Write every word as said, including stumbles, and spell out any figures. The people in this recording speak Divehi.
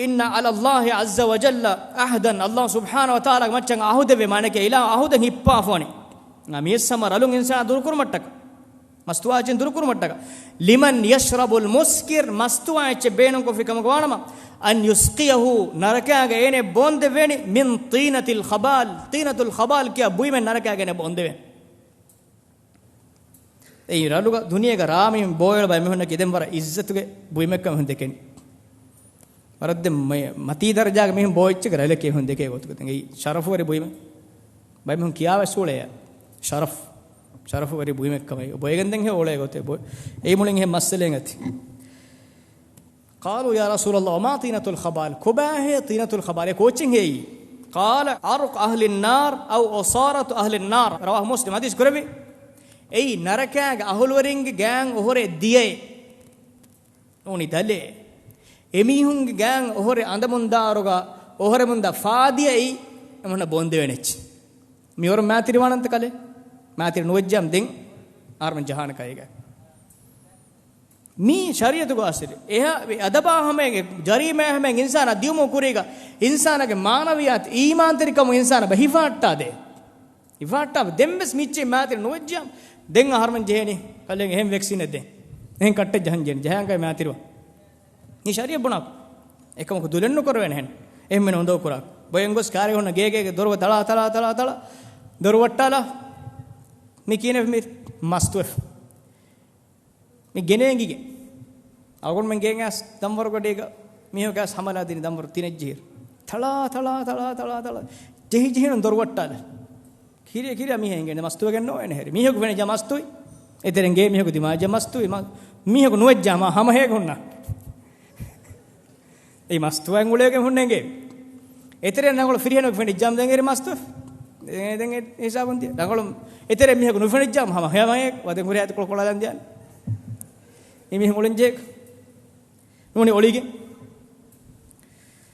إن على الله عز وجل عهدا، ﷲ ސުބްޙާނަހޫ ވަތަޢާލާގެ މައްޗަށް އަހުދެއްވޭ، މާނައަކީ އިލާހު އަހުދެއް ހިއްޕާފަވަނީ. މިއަސް ހަމަ ރަލުން އިންސާނާ ދުރުކުރުމަށްޓަކާ، މަސްތުވާ އެއްޗެއް ދުރުކުރުމަށްޓަކާ. لمن يشرب المسكر، މަސްތުވާ އެއްޗެއް ބޭނުންކޮށްފި ކަމުގަ ވާނަމަ، أن يسقيه، ނަރަކާގަ އޭނަ ބޯންދެވޭނީ، من طينة الخبال، طينة الخبال ކިޔާ ބުއިމެއް ނަރަކާގަ އޭނަ ބޯންދެވޭނީ. އެއީ ރަލުގަ ދުނިޔޭގަ ރާ މީހުން ބޯއެޅު ބައެއް މީހުންނަކީ ދެން ވަރަށް އިއްޒަތުގެ ބުއިމެއްކަމަށް ދެކެނީ. ވަރަށް ދެން މަ-، މަތީ ދަރަޖާގެ މީހުން ބޯ އެއްޗެއްގެ ރަލެކޭ މީހުން ދެކޭ ގޮތުގަ. ދެން އެއީ ޝަރަފުވެރި ބުއިމެއް. ބައެއް މީހުން ކިޔާވެސް އުޅޭ ޝަރަފް، ޝަރަފުވެރި ބުއިމެއްކަމަށް. ބޮއެގެން ދެން ހެ އުޅޭ ގޮތެއް ބޮ-، އެއީ މުޅިން އެހެން މައްސަލައެއް އަތި. قالوا يا رسول الله وما طينة الخبال، ކޮބާހޭ ޠީނަތުލް ޚަބާލް؟ އެ ކޯއްޗެއް ހޭއީ؟ قال عرق أهل النار أو عصارة أهل النار. رواه مسلم، ޙަދީޘް ކުރެއްވީ. އެއީ ނަރަކާގެ އަހުލުވެރިންގެ ގާތް އޮހޮރޭ ދިޔައޭ. ނޫނީ ދަލޭ. އެމީހުންގެ ގާތް އޮހޮރެ އަނދަމުންދާއިރުގަ އޮހޮރެމުންދާ ފާދިޔައީ އެމީހުންނަށް ބޯންދެވޭނެ އެއްޗެއް. މިވަރުން މާތިރިވާނަންތަ ކަލޭ؟ މާތިރި ނުވެއްޖާމަ ދެން އަހަރުމެން ޖަހާނެ ކައިގަ. މީ ޝަރީޢަތުގެ އަސްލު. އެހާ އަދަބާ ހަމައިން، ޖަރީމާ ހަމައިން އިންސާނާ ދިޔުމުގެ ކުރީގަ އިންސާނާގެ މާނަވިއްޔާތު، އީމާންތެރިކަމު އިންސާނާ ހިފަހައްޓާދޭ. ހިފަހައްޓާ ދެން ވެސް މިއްޗެއް މާތިރި ނުވެއްޖާމަ ދެން އަހަރުމެން ޖެހޭނީ ކަލޭ އެހެން ވެކްސިނެއް ދޭން. އެހެން ކައްޓެއް ޖަހަން ޖެހޭނީ. ޖަހާން ކައި މާތިރިވާ. މީ ޝަރީޢަތް ބުނާކު. އެކަމަކު ދުލެއް ނުކުރެވޭނެ ހެން. އެހެން މިން އުނދަގޫ ކުރާ. ބޮއެން ގޮސް ކާރި ހުންނަ ގޭގޭގެ ދޮރު ދަޅާ ދަޅާ ދަޅާ ދަޅާ. ދޮރު ވައްޓާލާ. މި ކިހިނެއް މި މަސްތުވެފަ. މި ގެނޭނގިގެން. އަޅުގަނޑުމެން ގޭގެ އައިސް ދަންވަރުގަޑީގަ މީހަކު އައިސް ހަމަލާ ދިނީ ދަންވަރު ތިނެއްޖެހި. ތަޅާ، ތަޅާ، ތަޅާ، ތަޅާ، ތަޅާ. ޖެހި ޖެހިނު ދޮރު ވައްޓާލާ. ކިރިޔަ ކިރިޔަ މީހެއް އިނގޭނެ މަސްތުވެގެން ނޯ އެނެ ހެރި. މީހަކު ފެނިއްޖާ މަސްތުވި. އެތެރެން ގޭ މީހަކު ދިމާއްޖާ މަސްތުވި. މަ-، މީހަކު ނުވެއްޖާ މާ ހަމަ ހޭގަ ހުންނާ. އެ މަސްތުވައިން އުޅޭގެން ހުންނެނގެ. އެތެރެން ރަނގަޅު ފިރިހެނަކު ފެނިއްޖާމަ ދެން އެރި މަސްތުވެ. ދެން، ދެން އެ ހިސާބުން ދިޔަ. ރަނގަޅު އެތެރެ މީހަކު ނުފެނިއްޖާމަ ހަމަ ހަމަ ހޭ ވަދެ ހުރިހާ ކޮޅު ކޮޅާލަން ދިޔާނެ. އެ މީހުން އުޅެން ޖެހޭ. ނޫނީ އޮޅިގެން.